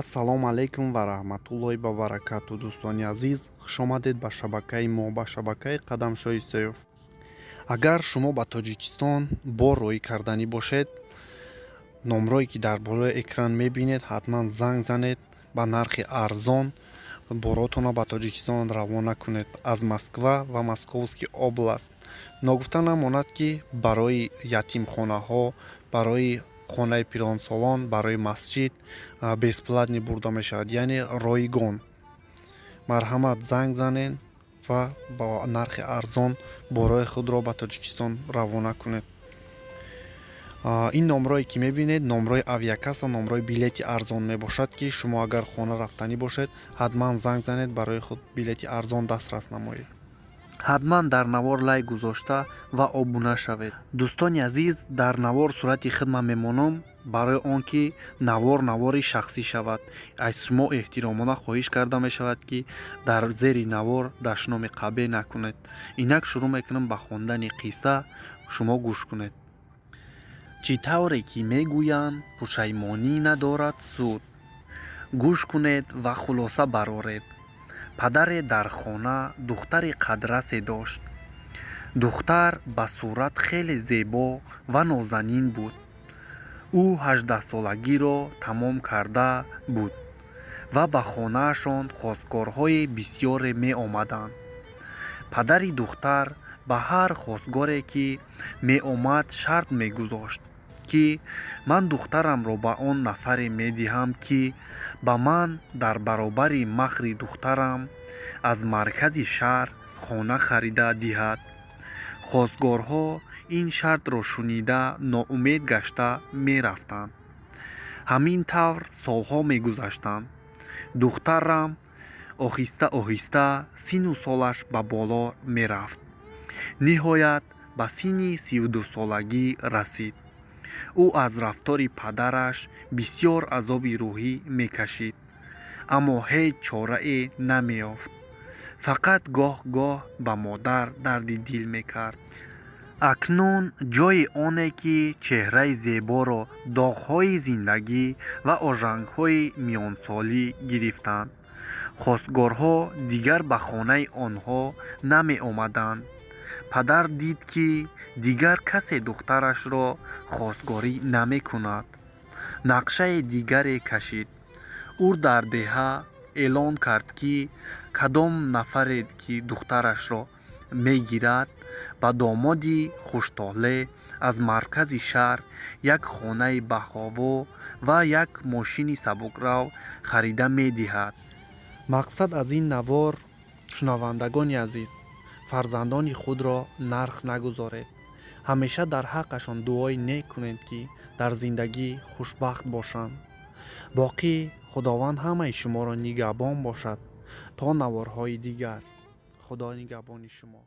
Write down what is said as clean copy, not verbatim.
Ассалому алайкум ва раҳматуллоҳи ва баракату, дӯстони азиз! Хушомадед ба шабакаи мо, ба шабакаи Қадамшоҳи Исоев. Агар шумо ба Тоҷикистон бор роҳӣ карданӣ бошед, номрое ки дар болои экран мебинед, ҳатман занг занед. Ба нархи арзон боротонро ба Тоҷикистон равона кунед аз Москва ва Московский область. Ногуфта намонад, ки барои ятимхонаҳо, барои хонаи пиронсолон, барои масҷид бесплатный бурда мешавад, яъне ройгон. Марҳамат, занг занед ва ба нархи арзон борои худро ба Тоҷикистон равона кунед. Ин номрое ки мебинед, номрои авиакасса, номрои билети арзон мебошад, ки шумо агар хона рафтанӣ бошед, ҳатман занг занед, барои худ билети арзон дастрас намоед. Ҳатман дар навор лайк гузошта ва обуна шавед. Дӯстони азиз, дар навор сурати хидма мемонам, барои он ки навор навори шахсӣ шавад. Аз шумо эҳтиромона хоҳиш карда мешавад, ки дар зери навор дашноми қабеҳ накунед. Инак шурӯъ мекунам ба хондани қисса, шумо гӯш кунед. Чӣ тавре ки мегӯянд, пушаймонӣ надорад суд. Гӯш кунед ва хулоса бароред. Падаре дар хона духтари қадрасе дошт. Духтар ба сурат хеле зебо ва нозанин буд. Ӯ 18-солагиро тамом карда буд ва ба хонаашон хостгорҳои бисёре меомаданд. Падари духтар ба ҳар хостгоре ки меомад, шарт мегузошт, ки ман духтарамро ба он нафаре медиҳам, ки ба ман дар баробари маҳри духтарам аз маркази шаҳр хона харида диҳад. Хостгорҳо ин шартро шунида, ноумед гашта мерафтанд. Ҳамин тавр солҳо мегузаштанд. Духтарам оҳиста оҳиста синну солаш ба боло мерафт. Ниҳоят, ба синни 32-солагӣ расид. Ӯ аз рафтори падараш бисёр азоби рӯҳӣ мекашид, аммо ҳеҷ чорае намеёфт. Фақат гоҳ гоҳ ба модар дарди дил мекард. Акнун ҷои оне ки чеҳраи зеборо доғҳои зиндагӣ ва ожангҳои миёнсолӣ гирифтанд, хостгорҳо дигар ба хонаи онҳо намеомаданд. Падар дид, ки дигар касе духтарашро хостгорӣ намекунад. Нақшаи дигаре кашид. Ӯ дар деҳа эълон кард, ки кадом нафаре ки духтарашро мегирад, ба домоди хуштолеъ аз маркази шаҳр як хонаи баҳаво ва як мошини сабукрав харида медиҳад. Мақсад аз ин навор, шунавандагони азиз, фарзандони худро нарх нагузоред. Ҳамеша дар ҳаққашон дуои нек кунед, ки дар зиндагӣ хушбахт бошанд. Боқӣ Худованд ҳамаи шуморо нигаҳбон бошад. То наворҳои дигар, Худо нигаҳбони шумо.